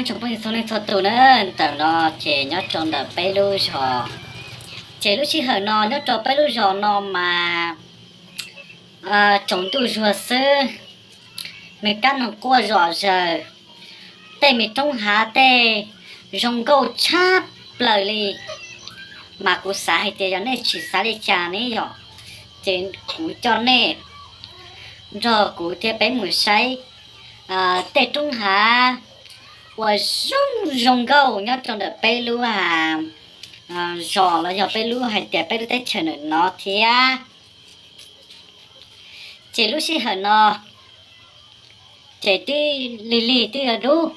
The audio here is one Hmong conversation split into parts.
Tsoom phooj ywg txhua leej txhua tus na, ntawm no ces nyob rau ntawm peb lub zos, ces lub sij hawm no nyob rau peb lub zos no mas tsaus ntuj zuag xwb, me kab noog quaj zom zaws, tej me roob hav tej zoo nkauj tshaj plaws li. Mas kuv xav hais tias yog nej tsis xav li cas ne yom, ces kuv coj nej nrog kuv thiab peb mus saib tej roob hav uas zoo zoo nkauj nyob rau ntawm peb lub zos los yog peb lub hais tias peb lub teb chaws ntawm no thiab. Ces lub sij hawm no ces twb lig lig twb yuav dub,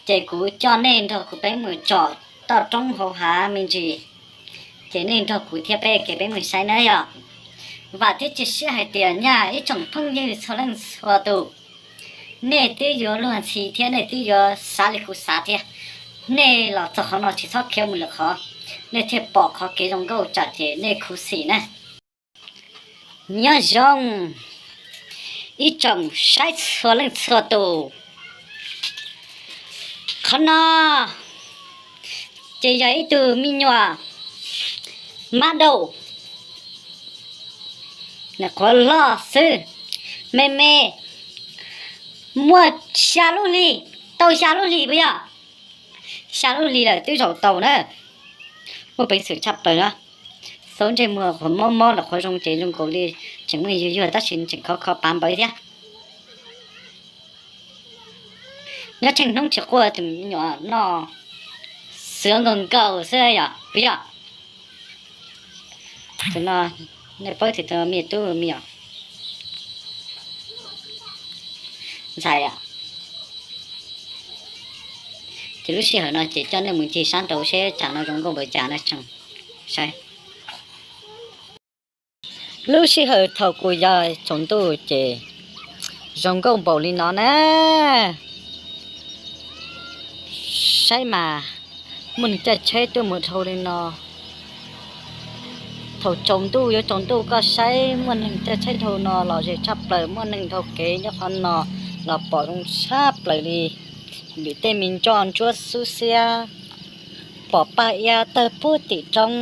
ces kuv coj nej nrog kuv peb mus tsom toj roob hauv hav me ntsis, ces nej nrog kuv thiab peb kev peb mus saib na yom. Vam thiab cia siab hais tias nyaj ib tsoom phooj ywg txhua leej txhua tus, nej twb yuav luag ntxhi thiab nej twb yuav xav li kuv xav thiab. Nej los txog qhov no tsis txhob khiav mus lwm qhov, nej thiaj pom qhov kev zoo nkauj tsam ces nej khuv xim na. Nyob zoo ib tsoom saib txhua leej txhua tus, qhov no ces yog ib tug me nyuam mab dauj, nws qhuav loj xwb, me me, muaj xya lub hli, tau xya lub hli puas yog? Xya lub hli lawm twb zaum tau na. Muaj peev xwm tshaj plaws na. Xaub ntsej muag qhuav mob mob los qhuav zoo ces zoo nkaus li tseem muaj yuag yuag tab sis tseem khov kho pav npawv thiab. Nyob tsheej hnub tsis quaj tus me nyuam no xwv nkaus nkaus xwb yom, puas yog? Tus no, nej paub tias tus no me tub me nyuam ntxhais. Ces lub sij hawm no ces coj nej mus ncig sab nraud seb tsam no zoo nkauj npaum cas na tsoom saib. Lub sij hawm thaum kuv yog tsaus ntuj ces zoo nkauj npaum li no na. Saib mas, muaj neeg caij tsheb tuaj mus dhau li no. Thaum tsaus ntuj yuav tsaus ntuj koj saib muaj neeg caij tsheb dhau no los ze tshaj plaws, muaj neeg dhau kev nyob qhov no los pom zoo tshaj plaws li. Vim tej me ncoj ntsuab xub xiab, pom paj iab tawg puag tim roob,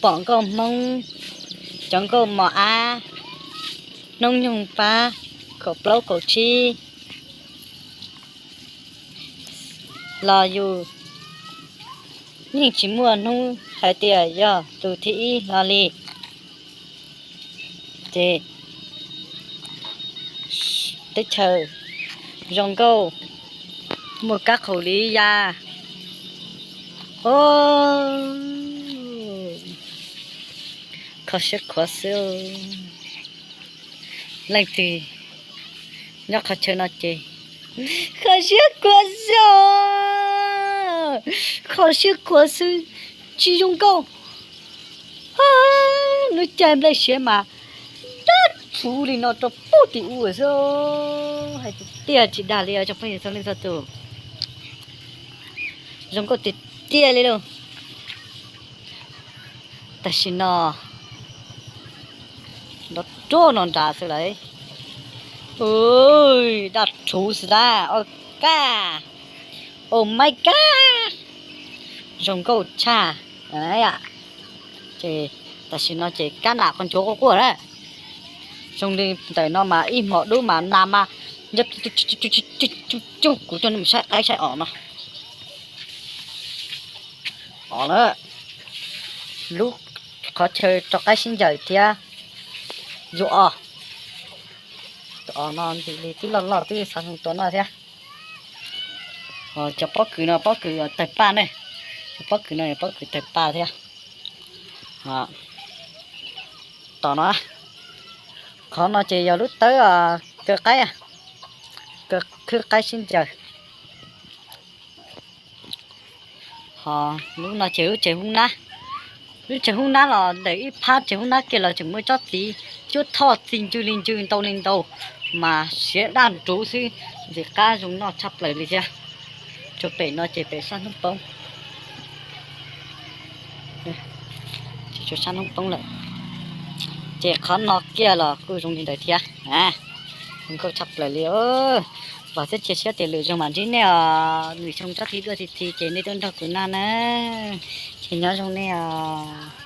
pom nkauj Hmoob, cov nkauj mos ab, hnub nyoog pab kaum plaub kaum tsib los yus yeej tsis muaj hnub hais tias yog tus thib ib hlo li. Ces teb chaws zoo nkauj, muaj kab qhus li ya. Kho siab khuav xwb. Leej twg nyob qhov chaw no ces kho siab khuav xwb, kho siab khuav xwb, tsis zoo nkauj. Lub caij nplej siav mas dab tsuv li no rau puag tim ub xwb, hais tiag tiag tsis dag li os tsoom phooj ywg txhua leej txhua tus. Zoo nkauj tiag tiag li lauj. Tam sim no nrov rog no nrad xwb lawm. Dab tsuv xwb dab, o kaj, o maib kab, zoo nkauj tshaj. Ces tam sim no ces kab nam qhov nchuav quaj quaj na. Zoo li ntawm no mas ib hmos dub mas nas mas nyob cuj, kuv coj nej mus saib qaib saib os no. Os na, lub qhov chaw rau qaib sib ncaws thiab. Yus os, tus os no nti li twb loj loj twb xav zoo tua noj thiab. Cov pob kws no pob kws tawg paj ne, cov pob kws no yog pob kws tawg paj thiab. Tos no, qhov no ces yog lub tawb kaw qaib, kaw khwb qaib sib ncaws. Ho lub no ces lub tsev hoob nab, lub tsev hoob nab los ntawm ib phab tsev hoob nab kiag los tseem muaj tsob txiv cuab thoj txi ncw li ncw ntau li ntau, mas siav daj nruv xwb, ntxim qab zoo noj tshaj plaws li thiab. Tsuas pem no ces pem sab hnub poob, tsuas sab hnub poob lawm. Ces qhov no kiag los kuj zoo li ntawd thiab, zoo nkauj tshaj plaws li. Vam thiab cia siab tias lwm zaus mam ntsib nej os. Lwm xyoo tsob thib dua ti ti ces nej tuaj nrog kuv noj na. Ces nyob zoo nej os.